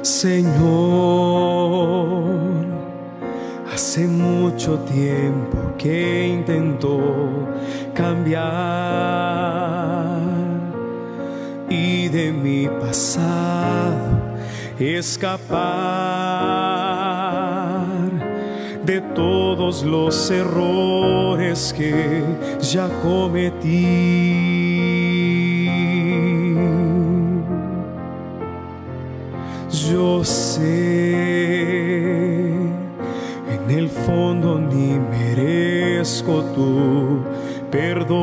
Señor, hace mucho tiempo que intento cambiar y de mi pasado escapar de todos los errores que ya cometí. Yo sé, en el fondo ni merezco tu perdón,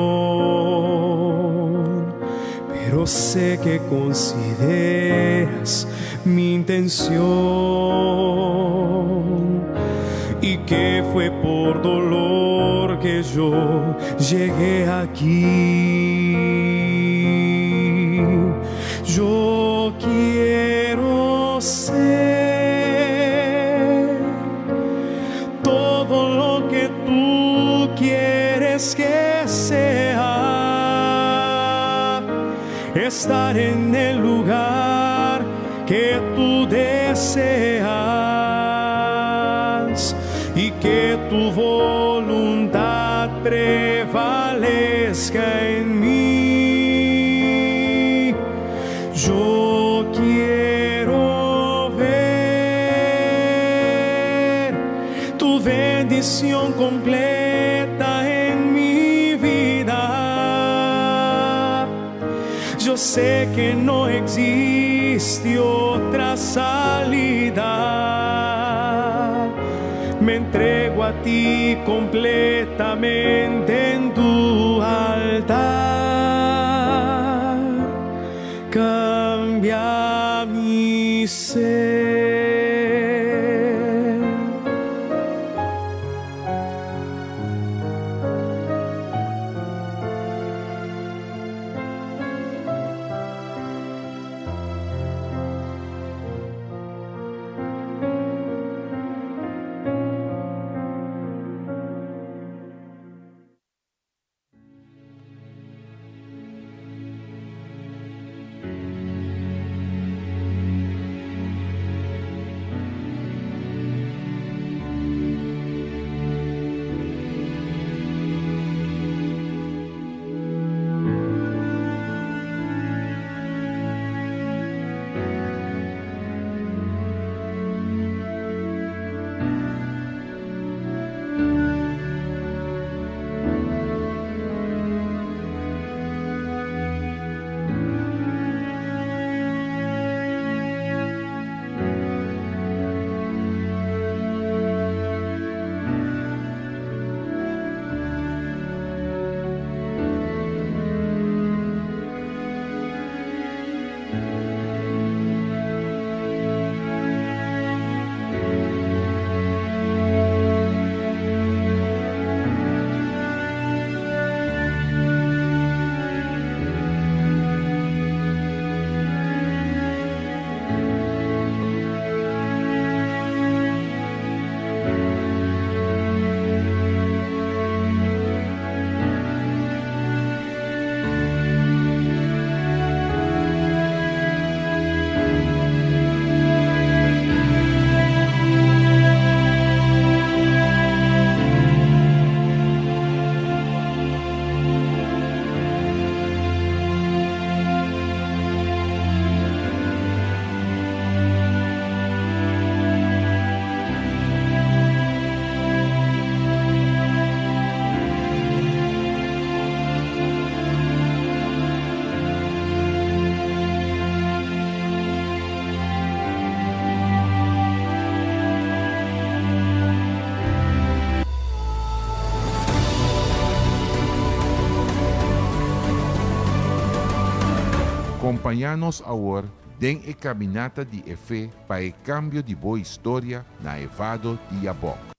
pero sé que consideras mi intención y que fue por dolor que yo llegué aquí. Yo quiero ser todo lo que tú quieres que sea, estar en el lugar que tú deseas y que tu voluntad prevalezca en mí. Yo quiero ver tu bendición completa en mi vida. Yo sé que no existe otra salida. Me entrego a ti completamente en tu altar. Cambia mi ser. Kompañá nos awor den e kaminata di e fe pa e kambio di bo historia na e vado di Yabok.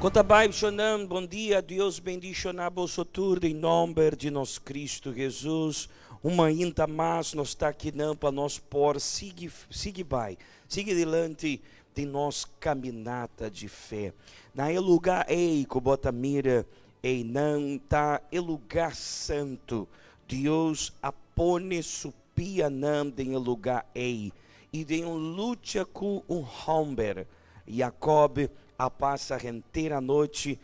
Kon ta bai shonnan, bon dia, Dios bendishoná boso tur den nòmber di nos Kristu Hesus. Un mainta mas nos ta akinan pa nos por sigui sigui bai, sigui dilanti den nos kaminata di fe. Na e lugá ei ku bo ta mira einan ta e lugá santu. Dios a pone su pianan den e lugá ei i den un lucha ku un hòmber Jacob a pasa henter anochi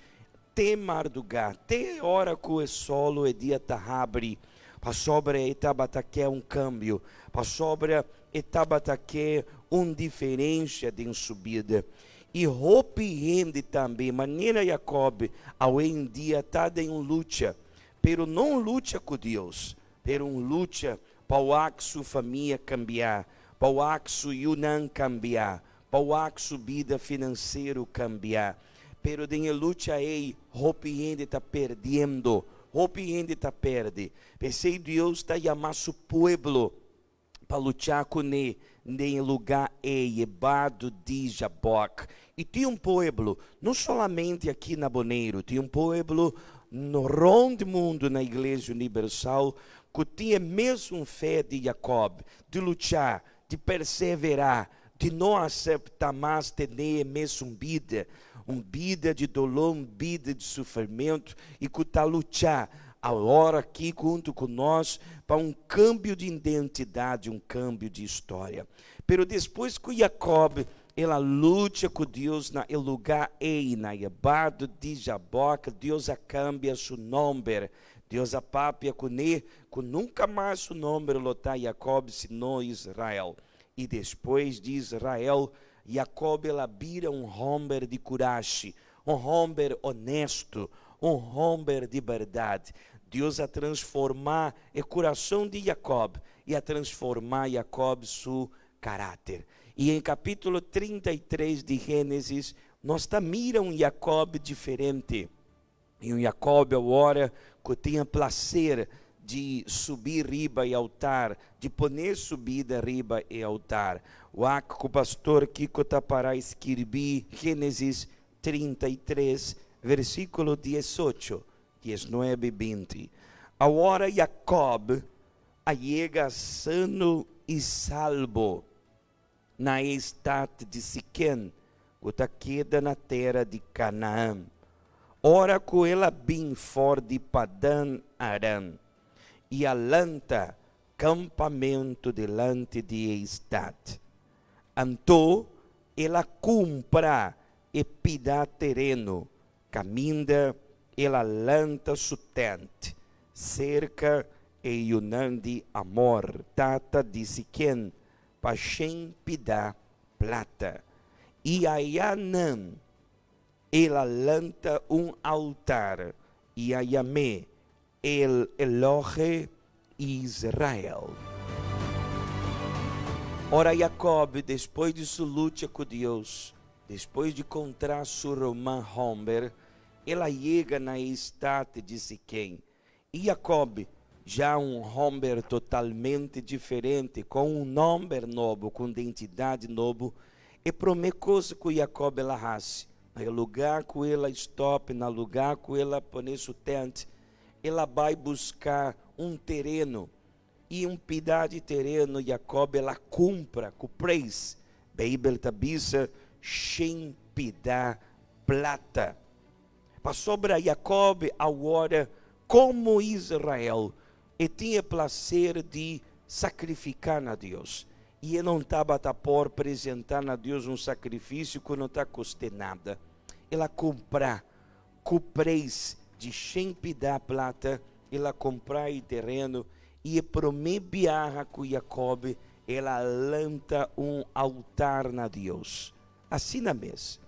te mardugá, te e ora ku e solo e dia ta habri, pasobra e tabata ke un kambio, pasobra e tabata ke un diferensia den su bida. I hopi hende tambe, manera Jacob, awendia ta den un lucha, pero no un lucha ku Dios, pero un lucha pa wak su famia kambia, pa wak su yunan kambia, pa wak su bida finansero kambia. Pero den e lucha ei hopi hende ta perdiendo, hopi hende ta perde. P'esei Dios ta yama su pueblo pa lucha kuné den e lugá ei, e bado di Jabòk. I tin un pueblo, no solamente aki na Boneiru, tin un pueblo rònt mundu na Iglesia Unibersal ku tin e mesun fe di Jakòb, di lucha, di perseverá, di no aseptá mas tene e mesun bida, un bida di doló, un bida di sufrimentu, i ku ta luchá awor aki huntu ku nos pa un kambio di identidat, un kambio di storia. Pero despues ku Jakòb el a lucha ku Dios na e lugá ei, na e bado di Jabòk, Dios a kambia su nòmber. Dios a papia kuné ku nunka mas su nòmber lo ta Jakòb, sino Israel. I despues di Israel, Jakòb el a bira un hòmber di kurashi, un hòmber onesto, un hòmber di bèrdat. Dios a transformá e kurason di Jakòb i a transformá Jakòb su karáter. I en kapítulo 33 di Génesis, nos ta mira un Jakòb diferente. I un Jakòb awor ku tin plaser di subi riba e altar, di pone su bida riba e altar. Wak ku pastor Kiko ta para skirbi Génesis 33, versíkulo 18, 19, 20. Awor Jakòb a yega sano i salvo na e stat di Siken, ku ta keda na tera di Kanaan, ora ku el a bin for di Padan Aram, i a lanta kampamentu dilanti di e stat. Anto el a kumpra e pida tereno kaminda el a lanta su tènt, serka e yunan di Amor, tata di Siken, pa 100 pida plata. I ayanan el a lanta un altar i a yam'é El Elohe Israel. Ora Jacob, despues di su lucha ku Dios, despues di kontra su ruman hòmber, el a yega na e stat di Siken. I Jacob, ya un hòmber totalmente diferente, ku un nòmber nobo, ku un identidat nobo, e promé kos ku Jacob el a hasi, na e lugá ku el a stòp, na lugá ku el a pone su tènt, el a bai buska un tereno. I un pida di tereno Jacob el a kumpra ku preis. Beibel ta bisa 100 pida plata. Pasobra Jacob awor, komo Israel, e tin e plaser di sakrifiká na Dios. I e no tabata por presentá na Dios un sakrifisio ku no ta kost'é nada. El a kumpra ku preis di 100 pida plata, el a kumpra e tereno i e promé biaha ku Jacob el a lanta un altar na Dios. Asina mes.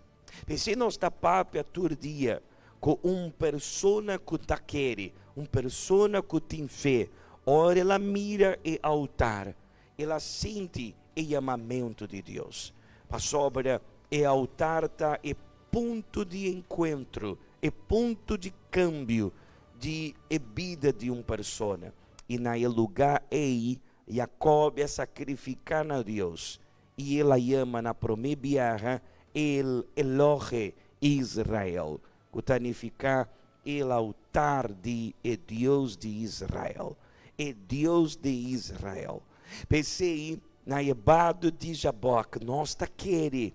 P'esei nos ta papia tur dia ku un persona ku ta kere, un persona ku tin fe, ora el a mira e altar, el a sinti e yamamentu di Dios. Pasobra e altar ta e punto di enkuentro, e punto di kambio di e bida di un persona. I na e lugá ei, Jacob a sakrifiká na Dios, i el a yama na promé biaha El Elohe Israel. ku ta nifiká el altar di e Dios di Israel. E Dios di Israel. P'esei, na e bado di Jabòk, nos ta kere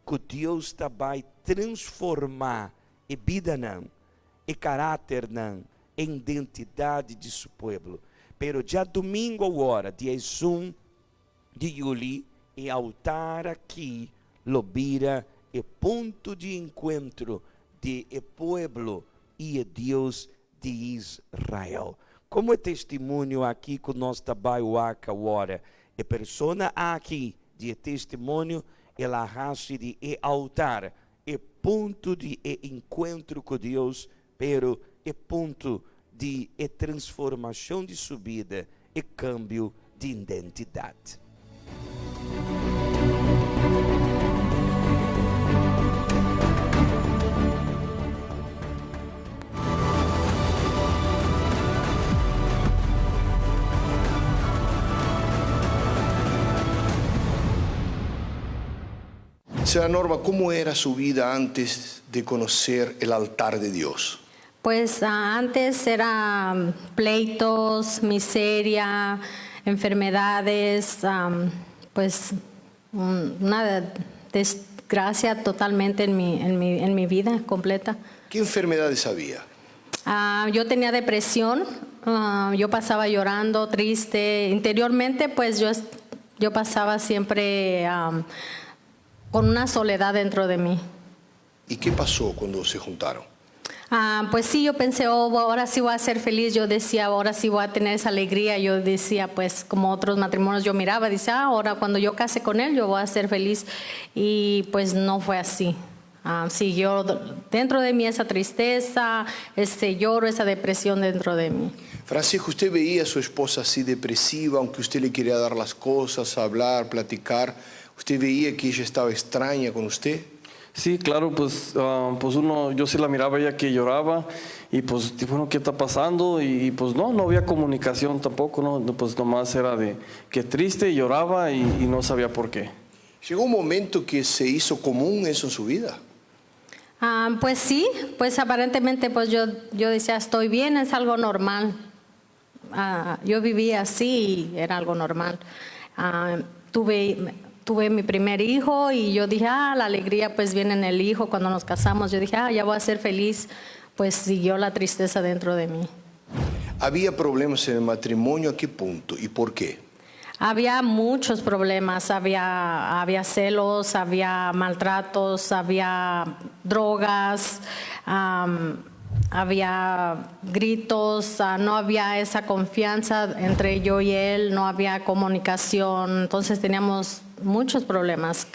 ku Dios ta bai transformá e bidanan, e karakternan, e identidat di su pueblo. Pero djadumingu awor, dia esun di yuli, e altar aki lo bira e punto di enkuentro di e pueblo i e Dios di Israel. Komo e testimonio aki ku nos ta bai wak awor, e persona aki di e testimonio el a hasi di e altar e punto di e enkuentro ku Dios, pero e punto di e transformashon di su bida, e kambio di identidat. Señora Norma, ¿cómo era su vida antes de conocer el altar de Dios? Pues antes era pleitos, miseria, enfermedades, pues una desgracia totalmente en mi vida completa. ¿Qué enfermedades había? Ah, yo tenía depresión, yo pasaba llorando, triste. Interiormente, pues yo pasaba siempre con una soledad dentro de mí. ¿Y qué pasó cuando se juntaron? Ah, pues sí, yo pensé, oh, ahora sí voy a ser feliz. Yo decía, ahora sí voy a tener esa alegría. Yo decía, pues como otros matrimonios yo miraba, decía, ah, ahora cuando yo case con él, yo voy a ser feliz. Y pues no fue así. Ah, siguió dentro de mí esa tristeza, ese lloro, esa depresión dentro de mí. Francisco, usted veía a su esposa así depresiva, aunque usted le quería dar las cosas, hablar, platicar. ¿Usted veía que ella estaba extraña con usted? Sí, claro, pues uno, yo sí la miraba ella que lloraba y pues, bueno, ¿qué está pasando? Y, pues no, no había comunicación tampoco, no, pues nomás era de que triste, lloraba y no sabía por qué. ¿Llegó un momento que se hizo común eso en su vida? Ah, pues sí, pues aparentemente pues yo decía, estoy bien, es algo normal. Ah, yo vivía así y era algo normal. Ah, tuve mi primer hijo y yo dije, ah, la alegría pues viene en el hijo. Cuando nos casamos, yo dije, ah, ya voy a ser feliz. Pues siguió la tristeza dentro de mí. ¿Había problemas en el matrimonio? ¿A qué punto y por qué? Había muchos problemas, había celos, había maltratos, había drogas, había gritos, no había esa confianza entre yo y él, no había comunicación, entonces teníamos muchos problemas.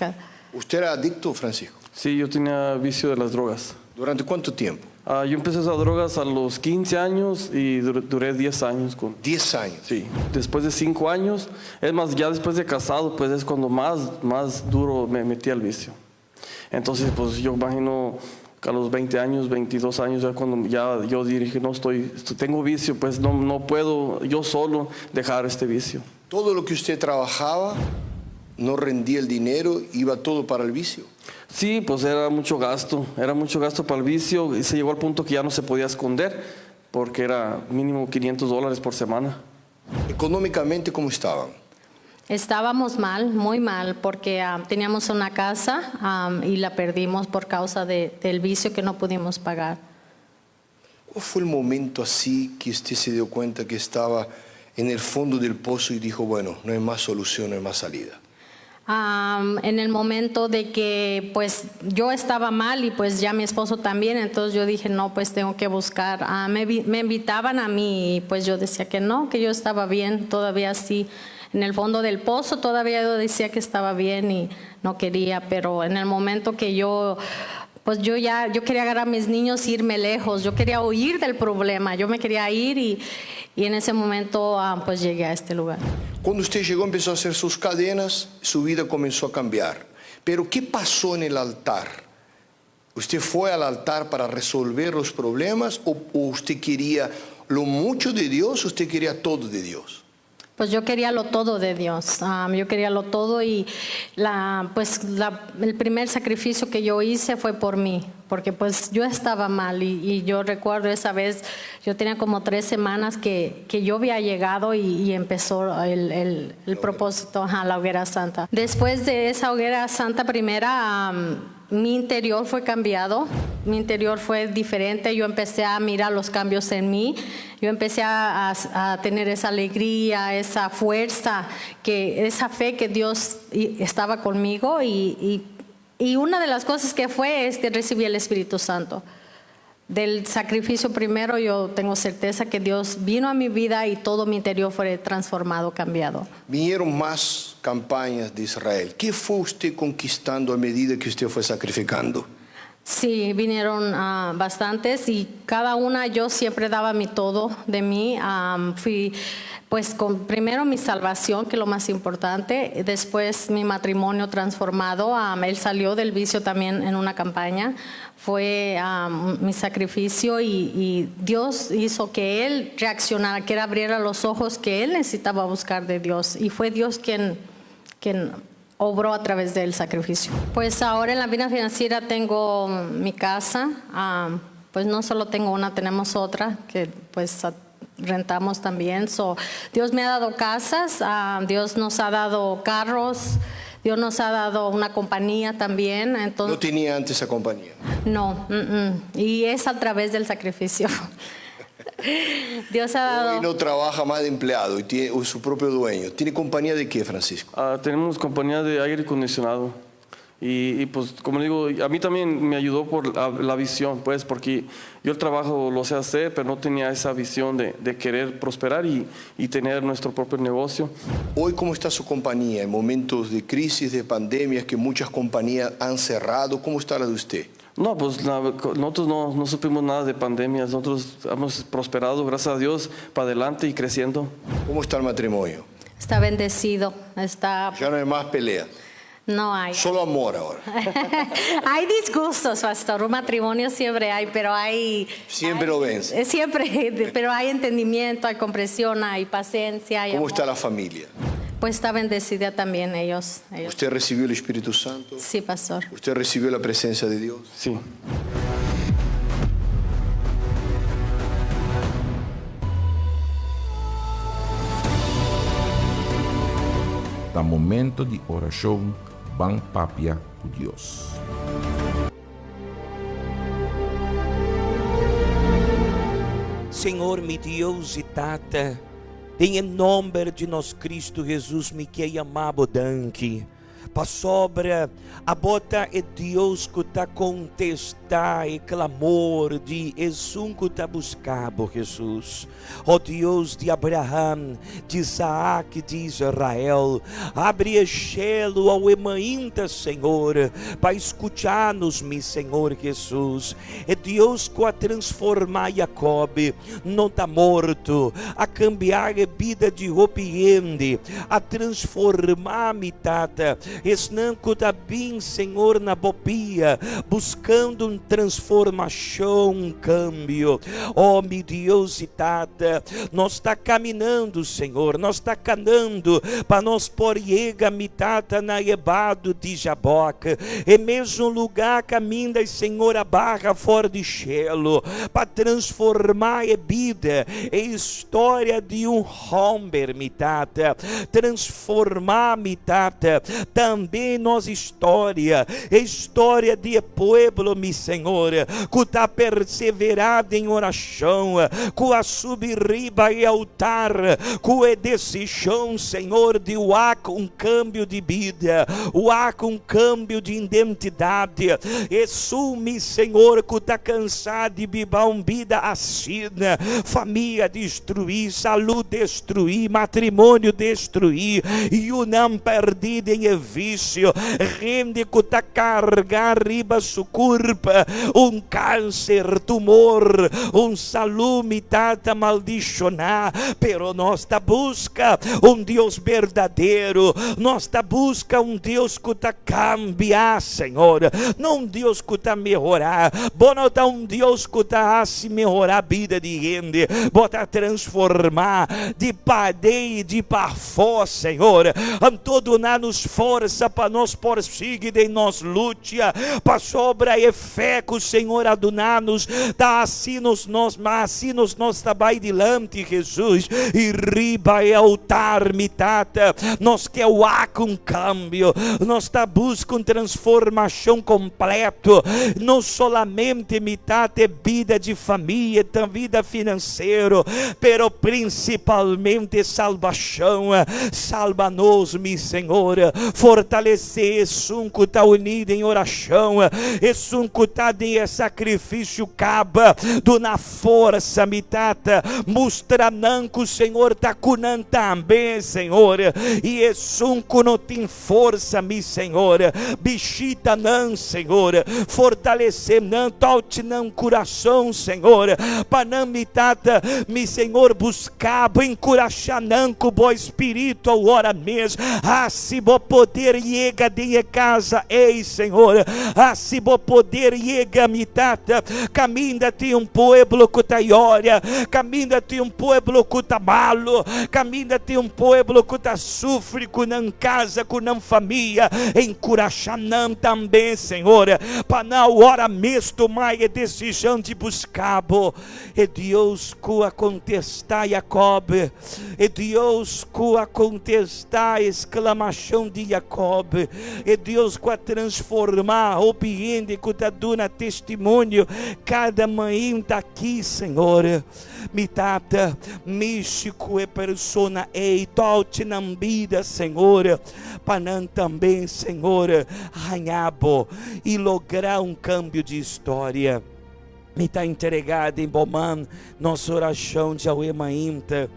¿Usted era adicto, Francisco? Sí, yo tenía vicio de las drogas. ¿Durante cuánto tiempo? Ah, yo empecé esas drogas a los 15 años y duré 10 años con... 10 años. Sí, después de 5 años, es más, ya después de casado, pues es cuando más duro me metí al vicio. Entonces, pues yo imagino que a los 20 años, 22 años, ya cuando ya yo dije, no estoy, tengo vicio, pues no, no puedo yo solo dejar este vicio. Todo lo que usted trabajaba no rendía el dinero, iba todo para el vicio. Sí, pues era mucho gasto, era mucho gasto para el vicio y se llegó al punto que ya no se podía esconder porque era mínimo 500 dólares por semana. Económicamente, ¿cómo estaban? Estábamos mal, muy mal, porque teníamos una casa y la perdimos por causa del vicio que no pudimos pagar. ¿Cuál fue el momento así que usted se dio cuenta que estaba en el fondo del pozo y dijo, bueno, no hay más solución, no hay más salida? En el momento de que pues yo estaba mal y pues ya mi esposo también, entonces yo dije, no, pues tengo que buscar. Ah, me invitaban a mí y pues yo decía que no, que yo estaba bien, todavía sí. En el fondo del pozo todavía yo decía que estaba bien y no quería, pero en el momento que yo, pues yo ya, yo quería agarrar a mis niños e irme lejos, yo quería huir del problema, yo me quería ir y en ese momento pues llegué a este lugar. Cuando usted llegó, empezó a hacer sus cadenas, su vida comenzó a cambiar. Pero ¿qué pasó en el altar? ¿Usted fue al altar para resolver los problemas o usted quería lo mucho de Dios, usted quería todo de Dios? Pues yo quería lo todo de Dios, yo quería lo todo y la, pues la- el primer sacrificio que yo hice fue por mí, porque pues yo estaba mal y yo recuerdo esa vez, yo tenía como 3 semanas que yo había llegado y empezó el propósito, ajá, la hoguera santa. Después de esa hoguera santa primera, mi interior fue cambiado, mi interior fue diferente, yo empecé a mirar los cambios en mí, yo empecé a tener esa alegría, esa fuerza, que, esa fe que Dios estaba conmigo y una de las cosas que fue es que recibí el Espíritu Santo. Del sacrificio primero yo tengo certeza que Dios vino a mi vida y todo mi interior fue transformado, cambiado. Vinieron más campañas de Israel. ¿Qué fue usted conquistando a medida que usted fue sacrificando? Sí, vinieron bastantes y cada una yo siempre daba mi todo de mí. Fui, pues, con primero mi salvación, que es lo más importante, después mi matrimonio transformado. Él salió del vicio también en una campaña. Fue mi sacrificio y Dios hizo que él reaccionara, que él abriera los ojos que él necesitaba buscar de Dios. Y fue Dios quien obró a través del sacrificio. Pues ahora en la vida financiera tengo mi casa, pues no solo tengo una, tenemos otra que pues rentamos también. So, Dios me ha dado casas, Dios nos ha dado carros, Dios nos ha dado una compañía también. Entonces, ¿No tenía antes esa compañía? No, y es a través del sacrificio. Dios ha dado. Hoy no trabaja más de empleado y tiene su propio dueño. ¿Tiene compañía de qué, Francisco? Ah, tenemos compañía de aire acondicionado. Y, pues, como le digo, a mí también me ayudó por la visión, pues, porque yo el trabajo lo sé hacer, pero no tenía esa visión de querer prosperar y tener nuestro propio negocio. Hoy, ¿cómo está su compañía en momentos de crisis, de pandemias, que muchas compañías han cerrado? ¿Cómo está la de usted? No, pues nosotros no supimos nada de pandemia, nosotros hemos prosperado, gracias a Dios, para adelante y creciendo. ¿Cómo está el matrimonio? Está bendecido, está. Ya no hay más pelea. No hay. Solo amor ahora. Hay disgustos, pastor. Un matrimonio siempre hay, pero hay. Siempre lo vence. Siempre, pero hay entendimiento, hay comprensión, hay paciencia. Hay ¿Cómo amor. está la familia? Pues está bendecida también ellos. ¿Usted recibió el Espíritu Santo? Sí, pastor. ¿Usted recibió la presencia de Dios? Sí. Ta momento di orashon, ban papia ku Dios. Señor, mi Dios i Tata, den nòmber di nos Kristu Hesus, mi ke yama bo danki. Pasobra abo ta e Dios ku ta kontestá e klamor di esun ku ta buska bo, Hesus. O Dios di Abraham, di Isaac i di Israel, habri e shelu awe mainta, Señor, pa skucha nos, mi Señor Hesus. E Dios ku a transformá Jacob, no ta morto, a kambia e bida di hopi hende, a transformá mi Tata, esnan ku ta bin, Señor, na bo pia, buskando un transformashon, un kambio. Oh, mi Dios i Tata, nos ta kaminando, Señor, nos ta kanando pa nos por yega, mi Tata, na e vado di Jabok, e mesun lugá kaminda, Señor, a baha for di shelu, pa transformá e bida i historia di un hòmber, mi Tata, transformá, mi Tata, tambe nos historia, historia di pueblo, mi Señor, ku ta perseverá den orashon, ku a subi riba e altar, ku e desishon, Señor, di wak un kambio di bida, wak un kambio di identidat. Esun, mi Señor, ku ta kansá di biba un bida asina, famia destruí, salú destruí, matrimonio destruí, yunan pèrdí den visio, hende ku ta karga riba su kurpa, un kanser, tumor, un salú mi Tata maldishoná, pero nos ta buska un Dios berdadero, nos ta buska un Dios ku ta kambia, Señor, no un Dios ku ta mehorá. Bo no Bo ta un Dios ku ta hasi mehorá bida di hende. Bo ta transformá di paden i di pafó, Señor. Anto duna nos forsa pa nos por sigui den nos lucha, pasobra e fe ku Señor a duna nos ta hasi nos nos hasi nos nos ta bai dilanti, Jesus, i riba e altar, mi Tata, nos ke wak un kambio, nos ta buska un transformashon kompleto, no solamente, mi Tata, e bida di famia, ta vida finansero, pero prinsipalmente salbashon. Salba nos, mi Señor. Fortalesé esun ku ta uní den orashon, esun ku ta den e sakrifisio kaba. Duna forsa, mi Tata. Mustra nan ku Señor ta ku nan tambe, Señor. I esun ku no tin forsa, mi Señor, bishita nan, Señor. Fortalesé nan, touch nan kurason, Señor, pa nan, mi Tata, mi Señor, buska Bo, enkurashá nan ku Bo Spiritu awor mes. Hasi Bo poder yega den e kasa ei, Señor. Hasi Bo poder yega, mi Tata, kaminda tin un pueblo ku ta yora, kaminda tin un pueblo ku ta malu, kaminda tin un pueblo ku ta sufri ku nan kasa, ku nan famia. Enkurashá nan tambe, Señor, pa nan awor mes tuma e desishon di buska Bo. E Dios ku a kontestá Jakòb, e Dios ku a kontestá e sklamashon di Jakòb, e Dios ku a transformá hopi hende ku ta duna testimonio kada mainta aki, Señor. Mi Tata, mishi ku e persona ei, touch nan bida, Señor, pa nan tambe, Señor, haña Bo i logra un kambio di historia. Mi ta entregá den bo man nos orashon djawe mainta.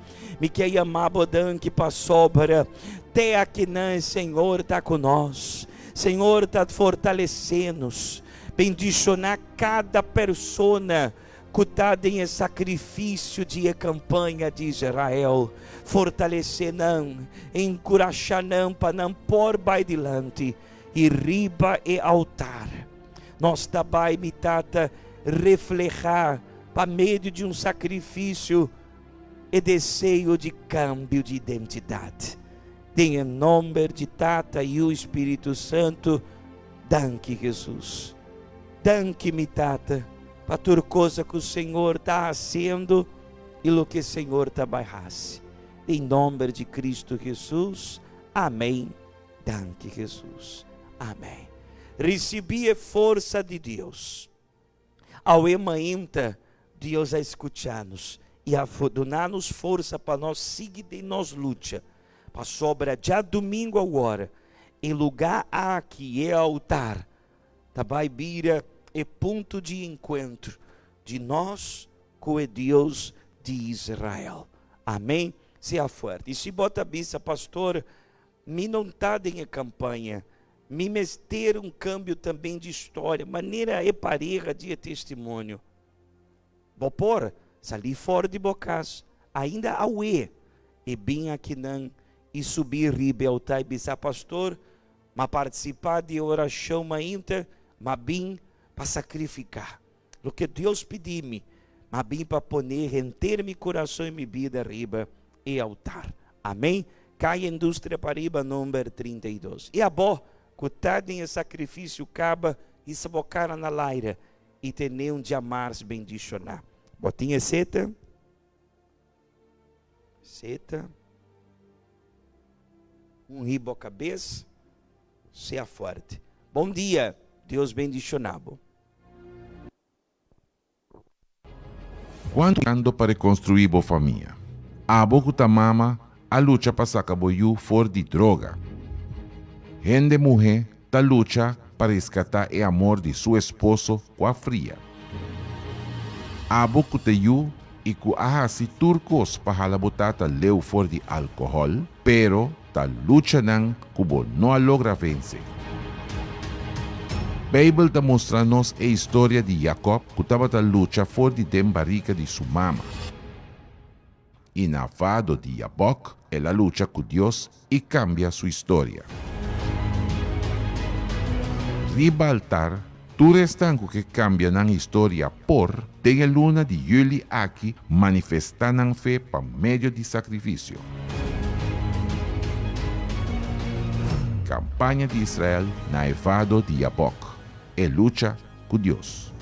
Mi ke yama bo danki pasobra te akinan e Señor ta ku nos. Señor ta fortalesé nos. Bendishoná kada persona ku ta den e sakrifisio di e kampaña di Israel. Fortalesé nan, enkurashá nan pa nan por bai dilanti i riba e altar. Nos ta bai, mi Tata, reflehá pa medio di un sakrifisio e deseo di kambio di identidat. Den e nomber di Tata, Yu i Spiritu Santu, danki Hesus. Danki, mi Tata, pa tur kosa ku Señor ta hasiendo i loke Señor ta bai hasi. Den nomber di Kristu Hesus, amén. Danki Hesus. Amén. Risibí e forsa di Dios. Awe mainta Dios a skucha nos i a duna nos forsa pa nos sigui den nos lucha. Pasobra djadumingu awor e lugá aki, e altar, ta bai bira e punto di enkuentro di nos ku e Dios di Israel. Amén. Sea fuerte. I si bo ta bisa, Pastor, Mi no ta den e kampaña. Mi mester un kambio tamben di storia, manera e pareha di e testimonio. Bo por salí for di bo kas ainda awe i bin akinan i subí riba e altar i bisa, Pastor, m'a partisipá di e orashon mainta, m'a bin pa sakrifiká loke Dios pidi mi, m'a bin pa pone henter mi kurason i mi bida riba e altar. Amén. Kaya Industria pariba number 32. I abo ku ta den e sakrifisio kaba hisa bo kara na laira i tene un djamars bendishoná. Bo tin e seta? Seta. Unhi bo kabes. Sea fuerte. Bon dia. Dios bendishoná bo. Kuantu ando pa rekonstruí bo famia? Abo ku ta mama a lucha pa saka bo yu for di droga. Hende muhé ta lucha pa reskatá e amor di su esposo ku a fria. Abo ku ta yu i ku a hasi tur kos pa hala bo tata leu for di alkohòl, pero Ta luchanan ku bo no a logra vense. Beibel ta mustra nos e historia di Jakòb ku tabata lucha for di den barika di su mama. I na vado di Jabòk el a lucha ku Dios i kambia su historia. Riba altar. Tur esnan ku ke kambia nan historia por, den e luna di yüli aki, manifestá nan fe pa medio di sakrifisio. Kampaña di Israel na e vado di Yabok, e lucha ku Dios.